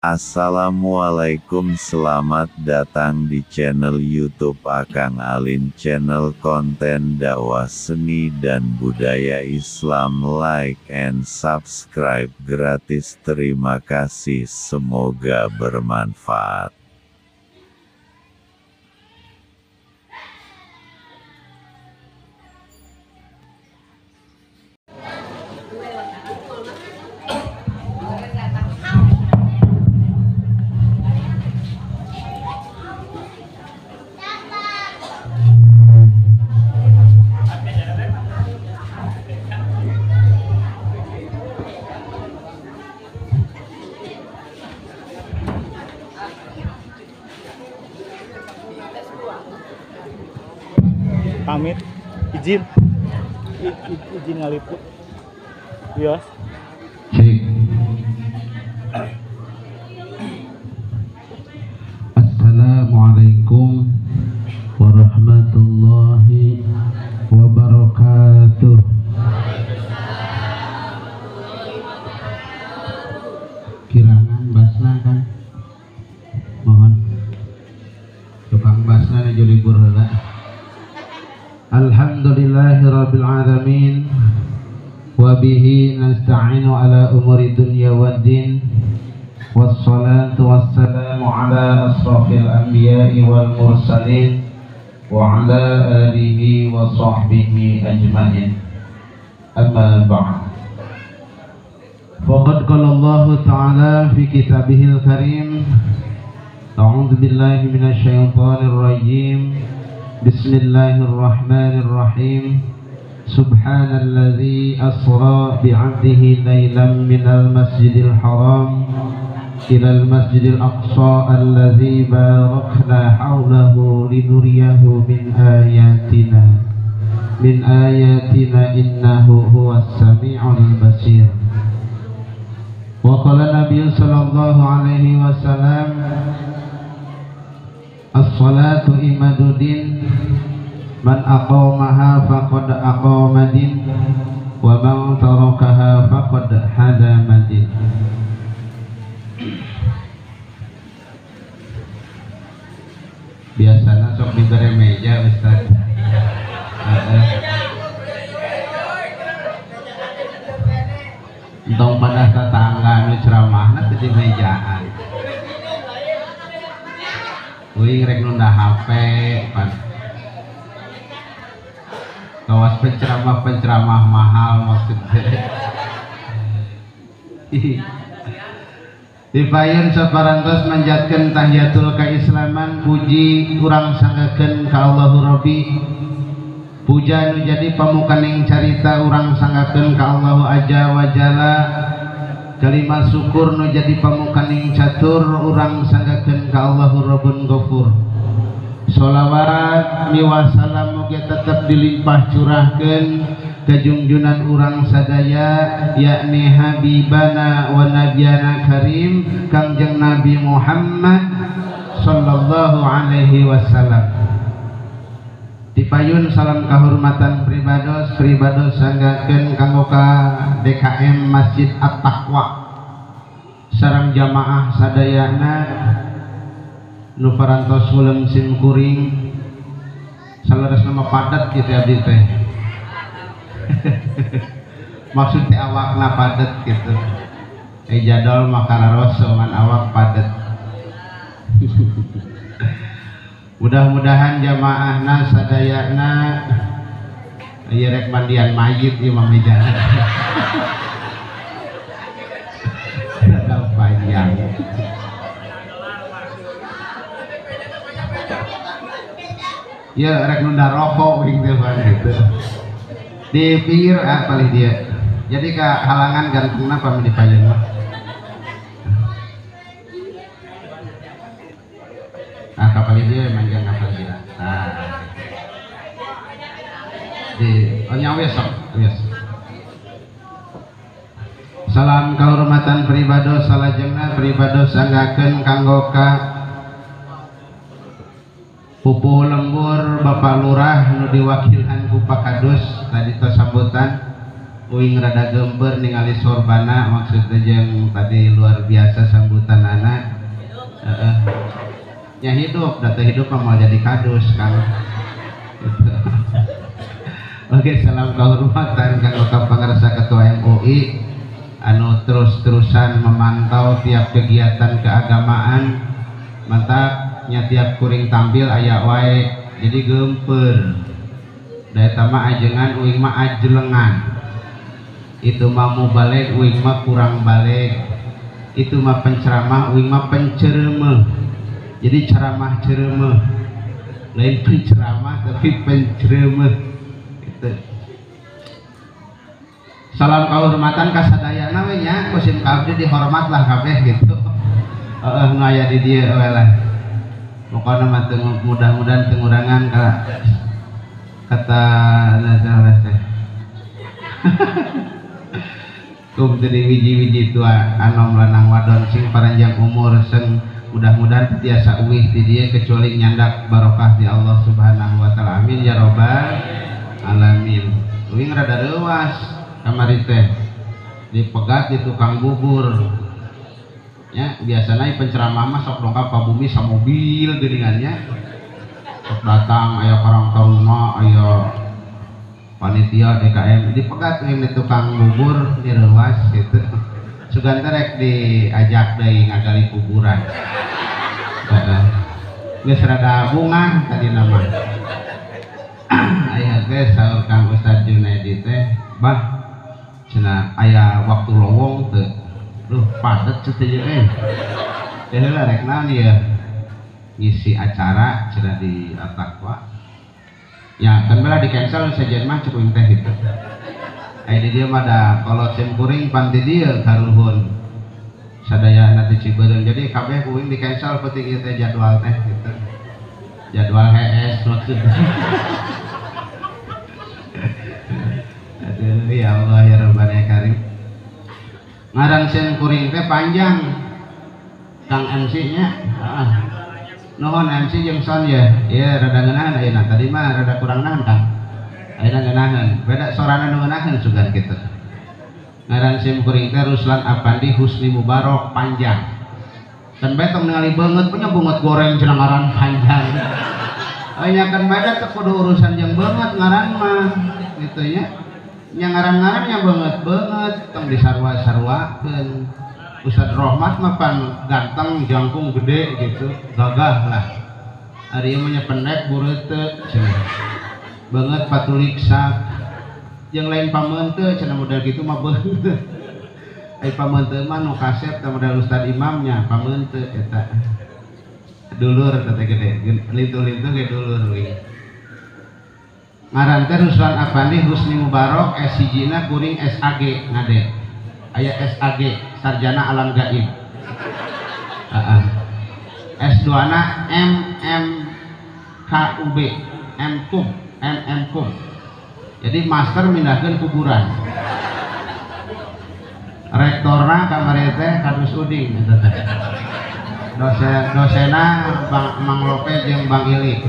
Assalamualaikum, selamat datang di channel YouTube Akang Alin, channel konten dakwah seni dan budaya Islam. Like and subscribe gratis. Terima kasih, semoga bermanfaat. Pamit, izin, izin ngaliput, yes. Assalamualaikum warahmatullahi wabarakatuh. Kirangan basna kan, mohon tukang basna jadi libur heula. Alhamdulillahirabbil alamin wa bihi nasta'inu ala umuri dunya waddin, wassalatu wassalamu ala asrafil anbiya'i wal mursalin wa ala alihi wa sahbihi ajma'in. Amma ba'd. Faqad qala Allah ta'ala fi kitabihil karim, a'udzu billahi minasy syaithanir rajim. Bismillahirrahmanirrahim. Subhanalladzi asra bi'abdihi laylan minal masjidil haram ilal masjidil aqsa alladzi barakna hawlahu linuriyahu min ayatina innahu huwas samiul basir. Wa qala Nabi sallallahu alaihi wasallam, as-salatu imaduddin, man aqamaha faqad aqama din, wa man tarakaha faqad hadama din. Biasanya sok diberi meja Ustaz. Entong pada tetangga nu ceramahna teu di mejaan. Uing rek nunda HP pan. Kawas penceramah-penceramah mahal maksudnya. Dipayun saparantos manjatkeun tahiyatul kaislaman, puji urang sanggakeun ka Allahu Rabbi. Puja nu jadi pamukaning carita urang sanggakeun ka Allahu Azza wa Jalla. Kalimat syukur nu jadi pamukaning catur urang sanggakeun ka Allahu Rabbun Ghafur. Sholawat miwah salam mugi tetep dilimpah curahkeun ka junjunan urang sadaya, yakni habibana wa nabiyana karim Kangjeng Nabi Muhammad sallallahu alaihi wasallam. Dipayun salam kahormatan pribados pribados sanggakeun kanggo ka DKM Masjid At-Taqwa sareng jamaah sadayana nu parantos ngulem sim kuring saleresna mah padet kitu abdi teh. Maksud teh awakna padet kitu. Jadol mah kararoso ngan awak padet. Mudah-mudahan jamaahna sadayana ieu rek mandian mayit ieu mah mejana. Rada panjang. Ya rek nunda rokok uing teh gitu. Di pinggir ah palih dia. Jadi ka halangan gantungna pami di payun mah. Ah kapal dia manjang kapal dia. Nah. Di oh nyawa sok, yes. Salam kahormatan pribados salajengna pribados sanggakeun kanggo ka pupuh lembur Bapak Lurah nu diwakilan ku Pak Kadus tadi tos sambutan uing rada gember ningali sorbana maksudnya jeung tadi luar biasa sambutan anak. Nya hidup, da teu hidup mah moal jadi kadus Kang. Gitu. Oke, salam kehormatan kanggo ka pangarsa Ketua MUI anu terus-terusan memantau tiap kegiatan keagamaan. Mantap nya tiap kuring tampil aya wae jadi geumpeur. Da eta mah ajengan uing mah ajlengan. Itu mah mubalig uing mah kurang balig. Itu mah penceramah uing mah penceremeh. Jadi ceramah ceremeh. Lain penceramah tapi penceremeh. Gitu. Salam kehormatan ka sadayana we nya, ku sim ka abdi dihormatlah kabeh gitu. Heeh, nu aya di dieu we lah. Pokona mah mudah-mudahan teu ngurangan ka kata teh. Kum teu wiji-wiji tua anom lanang wadon sing paranjang umur seng mudah-mudahan tiasa uwih di dieu kecuali nyandak barokah di Allah Subhanahu wa taala. Amin ya robbal alamin. Uing rada reuas kamari teh dipegat di tukang bubur. Ya, biasana penceramah mah sok dongkap ka bumi samobil geuningannya. Sok datang aya Karang Taruna, aya panitia DKM dipegat uing di tukang bubur di reuas gitu. Sugan teh rek diajak deui ngagali kuburan. Heeh. Geus rada bunga tadi nama. Aya teh saur Kang Ustad Junaidi teh, bah cenah aya waktu lowong teu. Duh, padet cenah ieu euy. Teh heula rek naon ieu? Ngisi acara cenah di At-Taqwa. Ya, kan bela di cancel sejen mah cek uing teh gitu. Aya di dieu mah da kolot sim kuring pan di dieu karuhun. Sadayana ti Ciberem. Jadi kabeh kuing di cancel penting ieu teh jadwal teh gitu. Jadwal HS maksudnya. Aduh ya Allah ya Rabbana ya Karim. Ngaran sim kuring teh panjang. Kang MC-nya. Heeh. Nuhun MC jeung son ya. Ieu rada ngeunaheun ayeuna. Tadi mah rada kurang nahan Kang. Ayeuna ngeunaheun. Beda sorana nu ngeunaheun sugan kitu. Ngaran sim kuring teh Ruslan Apandi Husni Mubarok panjang. Dan bae tong ningali beungeut punya beungeut goreng cenah ngaran panjang. Nya kan beda teh kudu urusan jeung beungeut ngaran mah gitu nya. Nya ngaran-ngaran nya beungeut-beungeut tong disarua-saruakeun. Ustad Rohmat mah pan ganteng jangkung gede gitu, gagah lah. Ari ieu mah nya pendek bureuteuh cenah. Beungeut patuliksak. Jeung lain pameuteuh cenah model kitu mah beungeut. Ai pameuteuh mah nu kasep teh model Ustad Imamnya pameuteuh eta. Dulur teh gede, lintuh-lintuh ge dulur we. Ngaran teh Ruslan Apandi Husni Mubarok S1 na kuring SAG ngade. Aya SAG Sarjana Alam Gaib. Heeh. S2 na MMKUB, MKUB, MMKUB. Jadi master mindahkeun kuburan. Rektorna kamari teh Kadus Uding eta teh. Dosen dosena Bang Mang Lope jeung Bang Ili.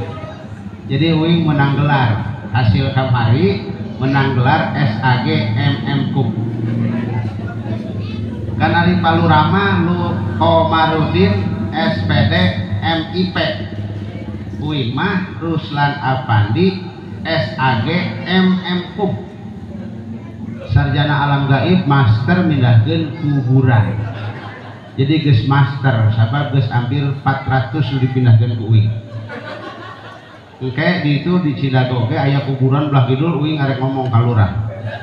Jadi uing menang gelar hasil kamari menang gelar SAG MMKUB. Kan ari Palurama lu Komarudin SPD MIP. Uing mah Ruslan Apandi SAG MMKUB. Sarjana Alam Gaib master mindahkeun kuburan. Jadi geus master sabab geus hampir 400 nu dipindahkeun ku uing. Engke di itu di Cidago ge aya kuburan belah kidul uing arek ngomong ka lurah.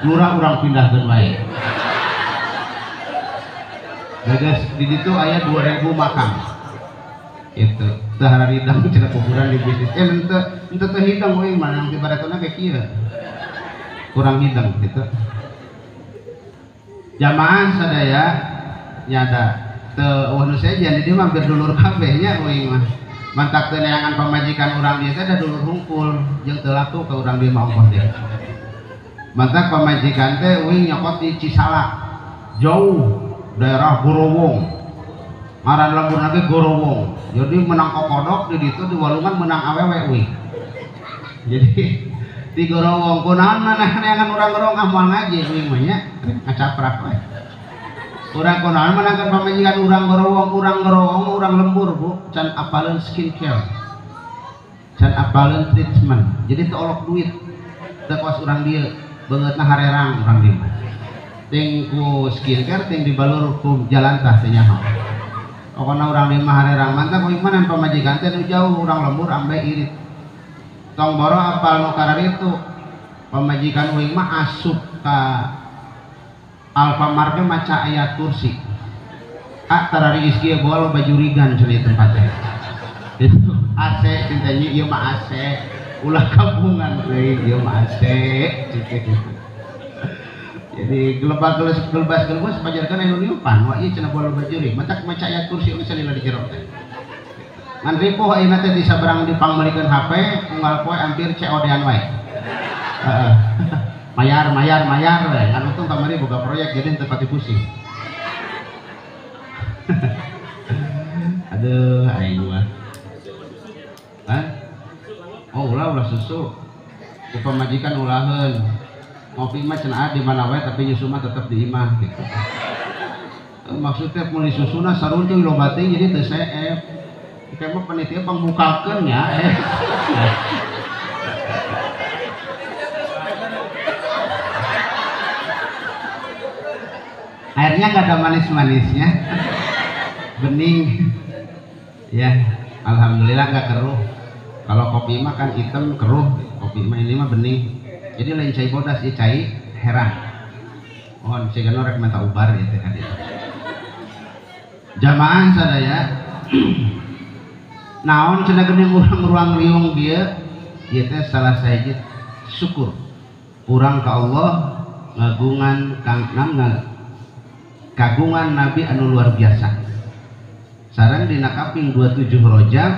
Lurah urang pindahkeun wae. Geus di ditu aya 2000 makam. Itu teu haridang cenah kuburan di bisnis. Henteu teu hidang uing mah nang tibaratna ge kieu. Kurang hidang gitu. Jamaah sadaya nyada teu eueuh nu sejen di dieu mah hampir dulur kabeh nya uing mah. Mantak teu neangan pamajikan urang dieu teh da dulur hungkul jeung teu laku ka urang dieu mah ongkoh teh. Mantak pamajikan teh uing nyokot di Cisalak. Jauh daerah Gorowong. Ngaran lemburna ge Gorowong. Jadi menang kokodok di ditu di walungan menang awewe uing. Jadi di Gorowong kunaon maneh neangan urang Gorowong ah moal ngaji uing mah nya ngacaprak we. Urang kunaon menangkan pamajikan urang gorowong urang lembur bu can apaleun skincare can apaleun treatment jadi teu olok duit teu kos urang dieu beungeutna harerang urang dieu mah ting ku skincare ting dibalur ku jalan tah teh nyaho pokona urang dieu mah harerang mantap kuing mah pamajikan teh nu jauh urang lembur ambe irit tong boro apal nu kararitu pamajikan uing mah asup ka Alfamart ge maca ayat kursi ah tarari ieu boal bajurigan cenah tempatnya itu AC cintanya ieu mah AC ulah kampungan deui ieu mah AC gitu. Jadi gelebas gelebas pajarkeun anu niupan wah ieu cenah boal bajuri matak maca ayat kursi geus salila di jero teh ngan ripuh ayeuna teh di sabarang dipangmeulikeun HP unggal poe hampir COD-an wae heeh. Mayar we ngan untung kamari boga proyek jadi teu pati pusing. Aduh aing mah. Hah? Oh ulah susu. Ku pamajikan ulaheun. Ngopi mah cenah di mana wae tapi nyusu mah tetep di imah gitu. Maksudnya meuli susuna saruntuy loba teuing jadi teu seep. Kayak mah panitia pangbukakeun nya. Airnya nggak ada manis-manisnya, bening, ya, alhamdulillah nggak keruh. Kalau kopi mah kan hitam keruh, kopi mah ini mah bening. Jadi lain cai bodas, ya cai herang. Mohon saya rek minta ubar ya teh hadir. Jamaah sadaya, naon cenah geuning urang ruang riung dieu, ieu teh salah sahiji syukur. Urang ka Allah ngagungan kang namna kagungan Nabi anu luar biasa. Sareng dina kaping 27 Rajab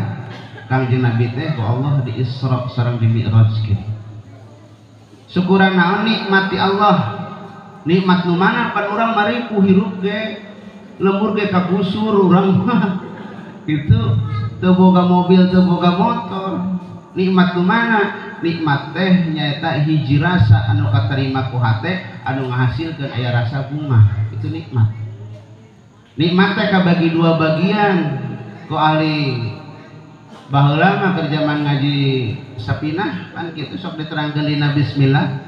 Kangjeng Nabi teh ku Allah di Isra sareng di Mi'rajkeun. Syukuran naon nikmat ti Allah. Nikmat nu mana pan urang maripuh hirup ge lembur ge kagusur urang mah. Gitu teu boga mobil teu boga motor. Nikmat nu mana? Nikmat teh nyaeta hiji rasa anu katarima ku hate anu ngahasilkeun aya rasa bunga. Itu nikmat. Nikmat teh kabagi dua bagian. Ku ahli baheula mah keur jaman ngaji Sapinah kan kitu sok diterangkeun dina bismillah.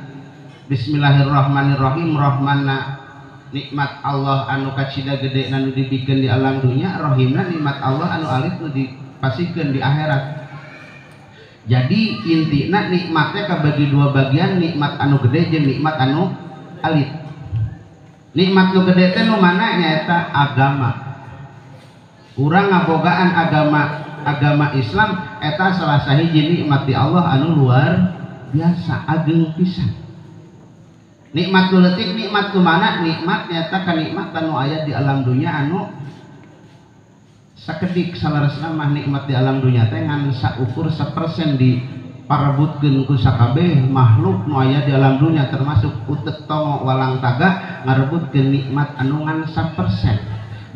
Bismillahirrahmanirrahim. Rahmanna nikmat Allah anu kacida gede anu dibikeun di alam dunya, rahimna nikmat Allah anu alit nu dipasihkeun di akhirat. Jadi intina nikmatnya kabagi dua bagian, nikmat anu gede jeung nikmat anu alit. Nikmat nu gede teh nu mana nyaeta agama. Urang ngabogaan agama Islam eta salah sahiji nikmat di Allah anu luar biasa ageng pisan. Nikmat nu leutik nikmat nu mana? Nikmat nyaeta kanikmatan nu aya di alam dunya anu sakedik saleresna mah nikmat di alam dunya teh ngan saukur 1% di parebutkeun ku sakabeh makhluk nu aya di alam dunya termasuk utek tongo walang taga ngarebutkeun nikmat anu ngan 1%.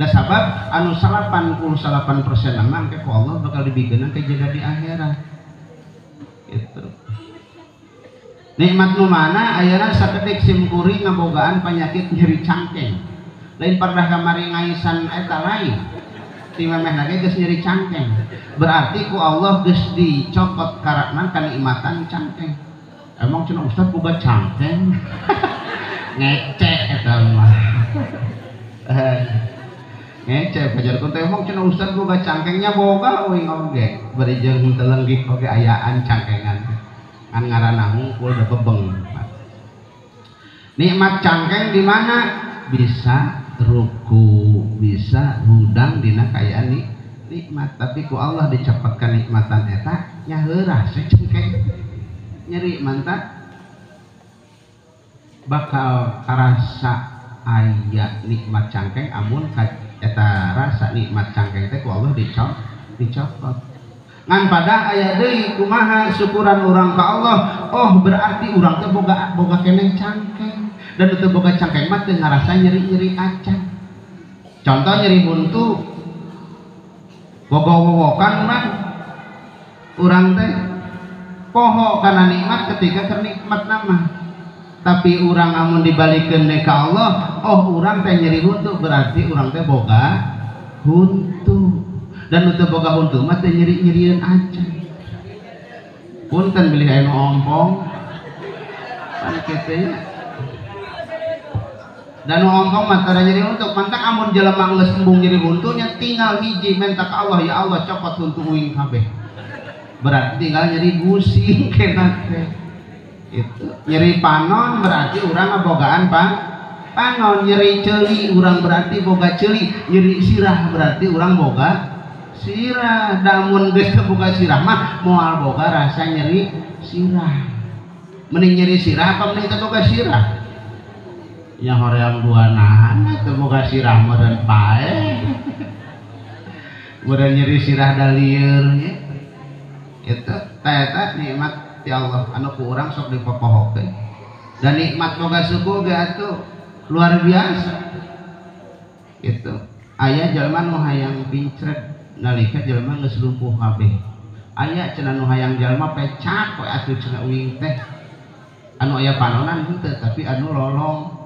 Da sabab anu 88% mah engke ku Allah bakal dibikeun ke jaga di akhirat. Gitu. Nikmat nu mana ayeuna sakedik simkuring ngabogaan penyakit nyeri cangkeng. Lain pernah kamari ngaisan eta lain. Ti memeh lagi geus nyeri cangkeng. Berarti ku Allah geus dicopot karakna kanikmatan cangkeng. Emang cenah ustaz boga cangkeng? Ngecek eta mah. Ngecek pajarkeun teh emang cenah ustaz boga cangkengnya boga uing oge. Bari jeung telenggih oge ayaan cangkengan. Ngan ngaranna hungkul da bebeng. Nikmat cangkeng di mana? Bisa ruku, bisa hudang dina kaayaan nikmat, tapi ku Allah dicepatkan nikmatan eta nya heurah cengkeng nyeri mantap bakal karasa aya nikmat cangkeng amun eta rasa nikmat cangkeng teh ku Allah dicopot. Ngan pada aya deui kumaha syukuran urang ka Allah, oh berarti urang teh boga keneh cangkeng. Dan teu boga cangkeng mah teu ngarasa nyeri-nyeri acan. Contoh nyeri buntu bogo-wowokan mah urang teh poho kana nikmat ketika keur nikmat nama. Tapi urang amun dibalikeun deui ka Allah, Allah, oh urang teh nyeri huntu berarti urang teh boga huntu. Dan teu boga huntu mah teh nyeri-nyerieun acan. Punten bilih aya nu ompong. Pan kitu nya. Dan nu ompong mah tara nyeri huntu, pantak amun jelema geus embung nyeri huntu nya tinggal hiji menta ka Allah, ya Allah copot huntu uing kabeh. Berarti tinggal nyeri gusi kena teh. Itu nyeri panon berarti urang ngabogaan panon, nyeri ceuli urang berarti boga ceuli, nyeri sirah berarti urang boga sirah. Damun geus teu boga sirah mah moal boga rasa nyeri sirah. Mending nyeri sirah apa mending teu boga sirah? Nya hoream duanana teu boga sirah meureun paeh. Meureun nyeri sirah da lieur nya. Itu ta eta nikmat ti Allah anu ku urang sok dipopohokeun. Dan nikmat boga suku ge atuh luar biasa. Itu aya jelema nu hayang pincret nalika jelema geus lumpuh kabeh. Aya cenah nu hayang jelema pecak we atuh cenah uing teh. Anu aya panonan henteu tapi anu lolong.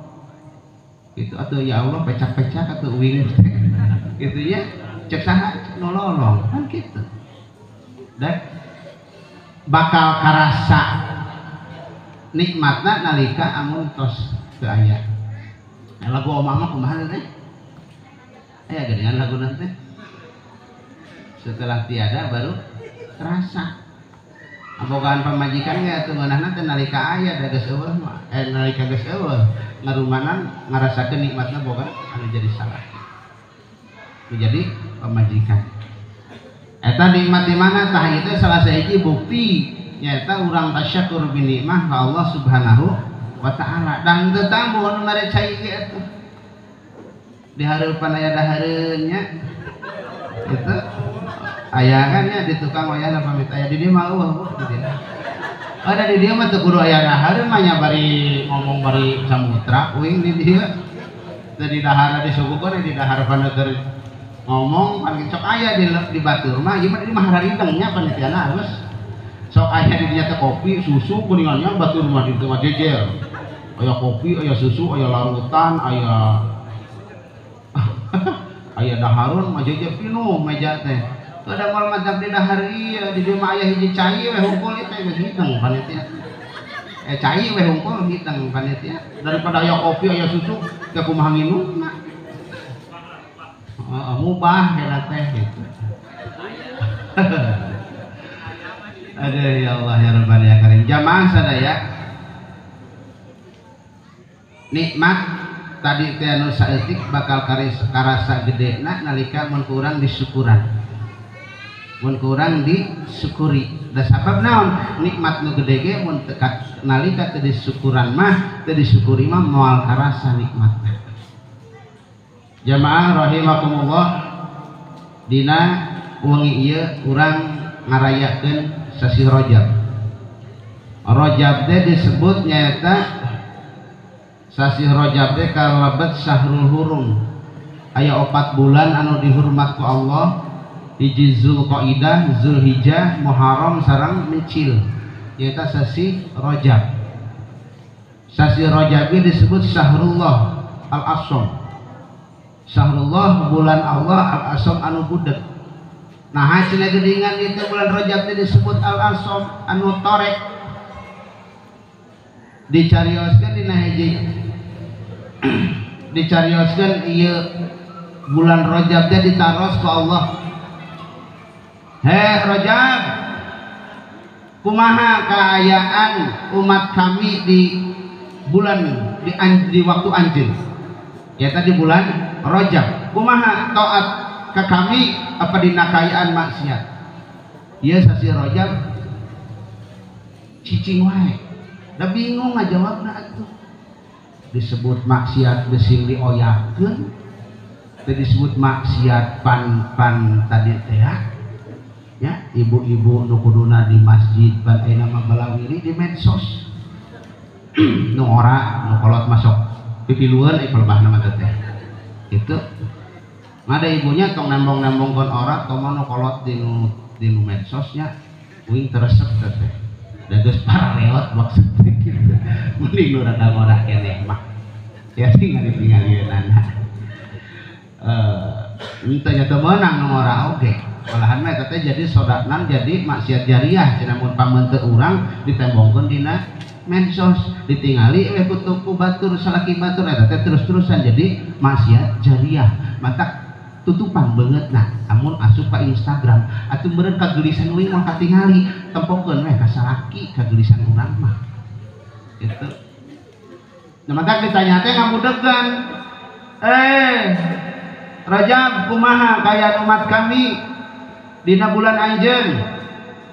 Itu atuh ya Allah pecak-pecak atuh uing teh. Gitu ya. Cek saha nu lolong kan kitu. Dan bakal karasa nikmatna nalika amun tos teu aya. Lagu omah mah kumaha teh? Aya geuningan laguna teh. Setelah tiada baru terasa. Abogaan pamajikan ge atuh ngeunahna teh nalika aya da geus eueuh mah. Nalika geus eueuh ngarumanan ngarasakeun nikmatna boga anu jadi salah. Nu jadi pamajikan. Eta nikmat di mana tah ieu salah sahiji bukti nyaeta urang tasyakur bi nikmah ka Allah Subhanahu wa taala. Dan teu tambuh anu mere cai ge atuh. Di hareupan aya dahareun nya. Itu aya kan nya di tukang wayahna pamit aya di dieu mah eueuh Bu di dieu. Ada di dieu mah teu kudu aya dahareun mah nya bari ngomong bari samutra uing di dieu. Teu di dahar disuguhkeun di dahar paneukeun ngomong pan sok aya di batur mah ieu mah di mah harideng nya panitiana halus. Sok aya di dinya teh kopi susu kuningan nya batur mah di teu jejer. Aya kopi, aya susu, aya larutan, aya aya daharun mah jejer pinuh meja teh. Kada moal mantap di dahar ieu di dieu mah aya hiji cai we hungkul ieu teh geus hideng panitia. Cai we hungkul hideng panitia. Daripada aya kopi aya susu teh kumaha nginumna. Mubah heula teh gitu. Aduh ya Allah ya Rabbal ya Karim. Jamaah sadaya nikmat tadi teh anu saeutik bakal karasa gedena nalika mun ku urang disyukuran. Mun ku urang disyukuri. Da sabab naon? Nikmat nu gede ge mun nalika teu disyukuran mah, teu disyukuri mah moal karasa nikmatna. Jamaah rahimakumullah, dina wengi ieu urang ngarayakeun sasih Rajab. Rajab teh disebut nyaeta sasih Rajab teh kalebet Syahrul Hurum. Aya 4 bulan anu dihormat ku Allah, hiji Zulqaidah, Zulhijjah, Muharram sareng Mencil. Nyaeta sasih Rajab. Sasih Rajab ieu disebut Syahrullah Al-Asom. Syahrullah bulan Allah Al-Asom anu budeg. Nah cenah geuningan itu bulan Rajab teh disebut Al-Asom anu torek. Dicarioskeun dina hiji dicarioskeun ieu bulan Rajab teh ditaros ku Allah. Heh Rajab, kumaha kaayaan umat kami di bulan di waktu anjeun? Ya tadi bulan Rajab, kumaha taat ke kami apa dina kaayaan maksiat? Ieu sasih Rajab cicing wae. Da bingung ngajawabna atuh. Disebut maksiat geus dioyakeun, teu disebut maksiat pan-pan tadi teh ya. Ya, ibu-ibu nu kuduna di masjid pan ayeuna mah balawiri di medsos. Nu ora, nu kolot masuk pipilueun euy pelebahna mah teh. Itu ada ibunya tong nembong-nembong kon ora komo nu kolot di nu medsosnya uing teresep teh. Da geus paraleot maksud kitu. Mending nu rada ngora keneh mah. Ya tingali-tingalieunana. Henteu nya teu meunang nu ngora oge. Malahan mah eta teh jadi sodaknan jadi maksiat jariah cenah mun pameunteut urang ditembongkeun dina medsos ditingali we ku tuku batur salaki batur eta teh terus-terusan jadi maksiat jariah. Matak tutupan beungeutna amun asup ka Instagram atuh meureun kageulisan uing moal katingali tempokeun we ka salaki kageulisan urang mah gitu. Nah matak ditanya teh ngamudegan Rajab kumaha kayaan umat kami dina bulan anjeun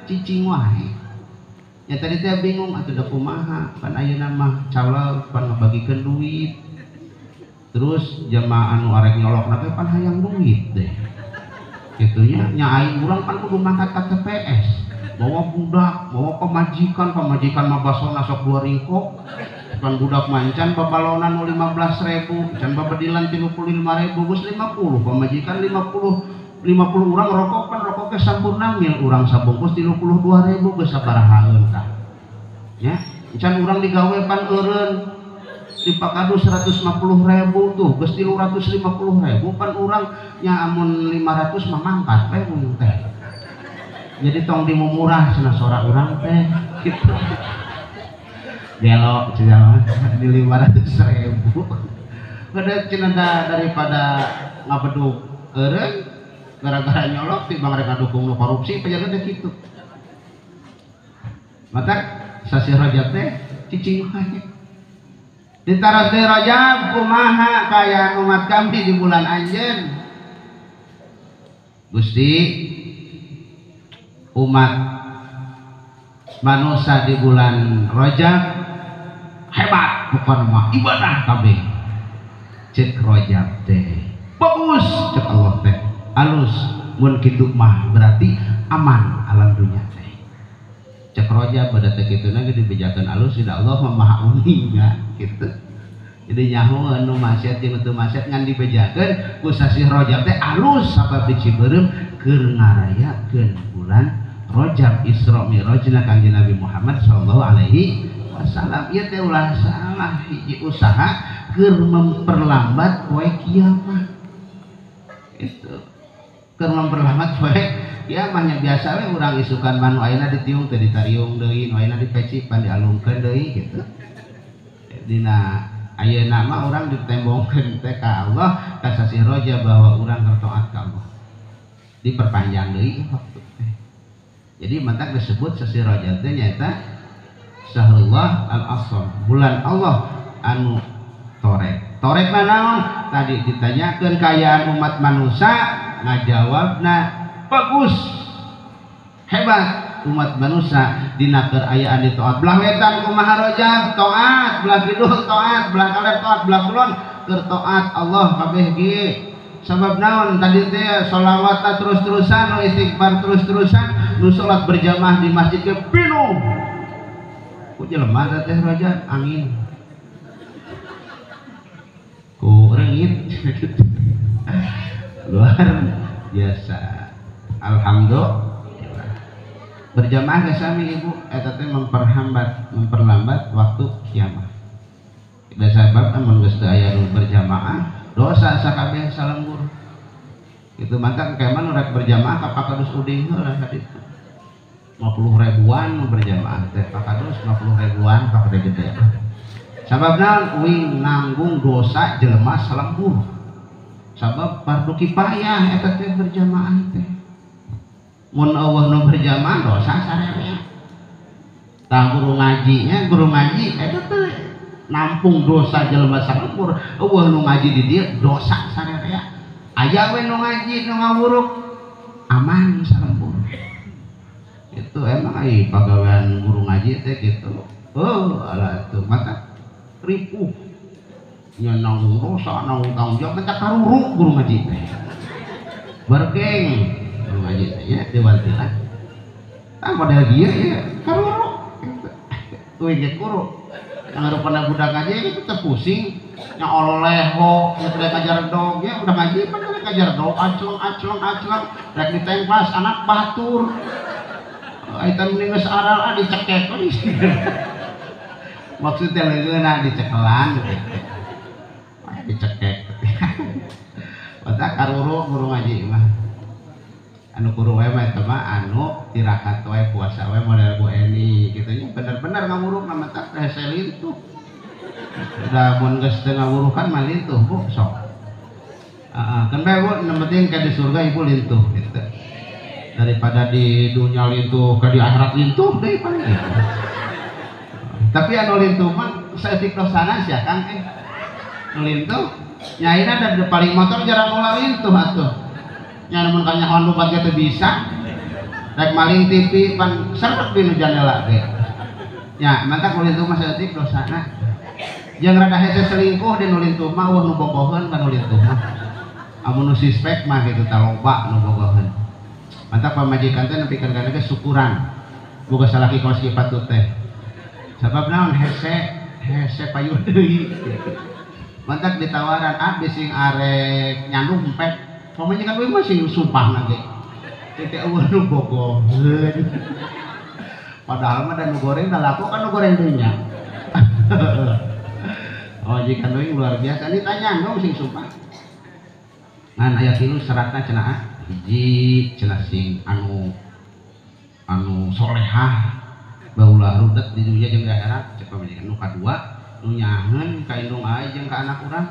cicing wae. Ya tadi teh bingung atuh da kumaha pan ayeuna mah calon pan ngabagikeun duit. Terus jamaah anu arek nyolokna teh pan hayang duit deh. Kitu nya nya aing urang pan kudu mangkat ka TPS. Bawa budak, bawa pamajikan, pamajikan mah basona sok 2 ringkok. Pan budak mancan babalonan nu 15.000, can babedilan 35.000, geus 50, pamajikan 50 urang rokok pan rokok ge sampurna mil urang sabungkus 32.000 geus sabarahaeun tah. Nya, can urang digawe pan eureun dipakadu 150.000 tuh geus 350.000 pan urang nya amun 500 mah mangkat we urang teh. Jadi tong dimumurah cenah sora urang teh kitu. Gelo cenah di 500.000. Kada cenah daripada ngabedug eureun gara-gara nyolok timbang rek ngadukung nu korupsi pajaga teh kitu. Matak sasih Rajab teh cicing wae. Ditaros deui Rajab kumaha kayaan umat kami di bulan anjeun. Gusti umat manusia di bulan Rajab hebat bukan mah ibadah kabeh. Cek Rajab teh bagus cek Allah teh alus mun kitu mah berarti aman alam dunya teh. Cek Rajab pada teh kituna ge dibejakeun alus da Allah mah maha uninga kitu. Jadi nyaho nu maksiat jeung teu maksiat ngan dibejakeun ku sasih Rajab teh alus sabab di Cibeureum keur ngarayakeun bulan Rajab Isra Mi'rajna Kangjeng Nabi Muhammad sallallahu alaihi wasallam. Ieu teh ulah salah hiji usaha keur memperlambat poe kiamat. Itu keur memperlambat poe kiamat nya biasa we urang isukan manu ayeuna ditiung teh ditariung deui, nu ayeuna dipeci pan dialungkeun deui gitu. Dina ayeuna mah urang ditembongkeun teh ka Allah ka sasih Rajab bahwa urang keur taat ka Allah. Diperpanjang deui waktu teh. Jadi mantak disebut sasih Rajab teh nyaeta Syahrullah al-Asam, bulan Allah anu torek. Torek mah naon? Tadi ditanyakeun kaayaan umat manusia ngajawabna bagus. Hebat umat manusia dina keur ayaan di taat. Belah wetan kumaha Rajab taat, belah kidul taat, belah kaler taat, belah kulon keur taat Allah kabeh ge. Sabab naon tadi teh sholawat terus-terusan, nu istighfar terus-terusan, nu salat berjamaah di masjid ge pinuh. Ku jelema teh Rajab angin. Ku reungit. Luar biasa. Alhamdulillah. Berjamaah ge sami ibu eta teh memperhambat, memperlambat waktu kiamat. Da sabab amun geus teu aya nu berjamaah dosa sakabeh salembur. Itu mantap keman rek berjamaah ka Pakadus Uding heula haditu. 50 ribuan berjamaah teh Pakadus 50 ribuan pak gede. Sabab naon uing nanggung dosa jelema salembur. Sabab fardu kifayah eta teh berjamaah teh. Mun eueuh nu berjamaah dosa sararea. Tah guru ngajinya guru ngaji eta teh nampung dosa jelema salembur. Eueuh nu ngaji di dieu dosa sararea. Aya we nu ngaji nu ngawuruk aman salembur. Itu emang ai pagawean guru ngaji teh gitu. Oh, alah tuh mata ripuh. Nya nanggung dosa, nanggung tanggung jawab teh karuruk guru ngaji teh. Bergeng guru ngaji teh nya diwantilan. Tah model dieu ya karuruk. Uing ge kuru. Yang rupana budak ngaji itu teh pusing. Nya ololeho, nya teh ngajar dog ya udah ngaji pan ngajar dog acleng acleng acleng rek ditengpas anak batur. Aitan mending geus aral ah dicekek. Maksudnya leungeunna dicekelan gitu. Dicekek. Mata karuru guru ngaji mah. Anu kuru wae mah eta mah anu tirakat wae puasa wae model Bu Eni kitu nya bener-bener ngawuruk mah mata hese lintuh. Da mun geus teu ngawurukan mah lintuh Bu sok. Heeh, kan bae Bu nu penting ka di surga ibu lintuh gitu. Daripada di dunia lintuh ka di akhirat lintuh deui paling gitu. Tapi anu lintuh mah saeutik dosana sia Kang Nu lintuh nyaina da paling motor jarang ulah lintuh atuh. Nya mun kanyahoan lupat ge teu bisa. Rek maling TV pan serep di nu jandela ge. Nya mantak nu lintuh mah saeutik dosana. Jeung rada hese selingkuh di nu lintuh mah eueuh nu bogoheun ka nu lintuh mah. Amun nu suspek mah kitu tah loba nu bogoheun. Mantak pamajikan teh nepikeun kana ge syukuran. Boga salaki kaos kieu patut teh. Sabab naon hese hese payuh deui. Mantak ditawaran ah bising arek nyandung empek. Pamajikan we mah sing sumpahna ge. Teh eueuh nu bogoheun. Padahal mah da nu goreng da laku kan nu goreng deui nya. Pamajikan we luar biasa ini tanya dong sing sumpah. Ngan aya tilu syaratna cenah hiji cenah sing anu anu solehah baulah rudet di dunya jeung di akhirat cek pamajikan. Nu kadua nu nyaheun ka indung aing jeung ka anak urang.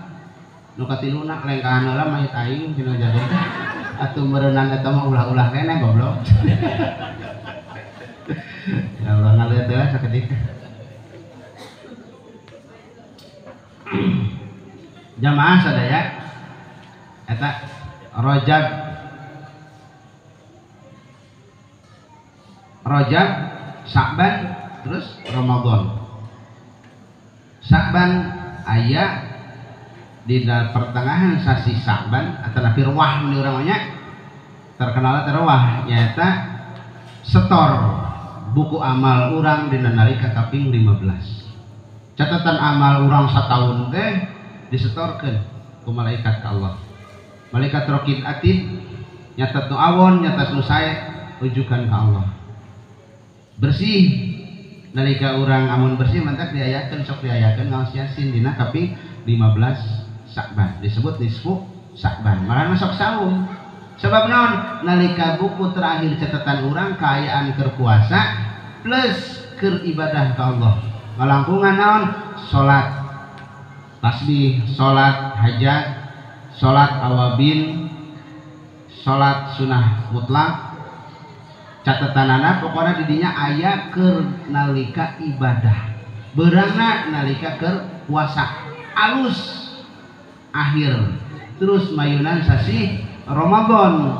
Nu katiluna lengkahan heula mayit aing cenah jadi teh atuh meureunana eta mah ulah-ulah keneh goblok. Ya Allah ngalieu teh sakedik. Jamaah sadaya eta Rajab Rajab Sya'ban terus Ramadan. Sya'ban aya di pertengahan sasi Sya'ban atau napi ruah ni urang nya terkenal teh ruah nyaeta setor buku amal urang dina nalika kaping 15. Catatan amal urang sataun teh disetorkeun ku malaikat ka Allah. Malaikat raqib atid nyatet nu awon nyatet nu sae ujukan ka Allah. Bersih nalika urang amun bersih mantak diayakeun sok diayakeun ngaos Yasin dina kaping 15 Sya'ban disebut nisfu Sya'ban. Malah masuk saum. Sebab naon nalika buku terakhir catatan urang kaayaan keur puasa plus keur ibadah ka Allah. Ngalangkungan naon salat tasbih, salat hajat, salat awabin, salat sunah mutlak. Catatanana pokona didinya aya keur nalika ibadah. Beurangna nalika keur puasa. Alus akhir terus mayunan sasih Ramadan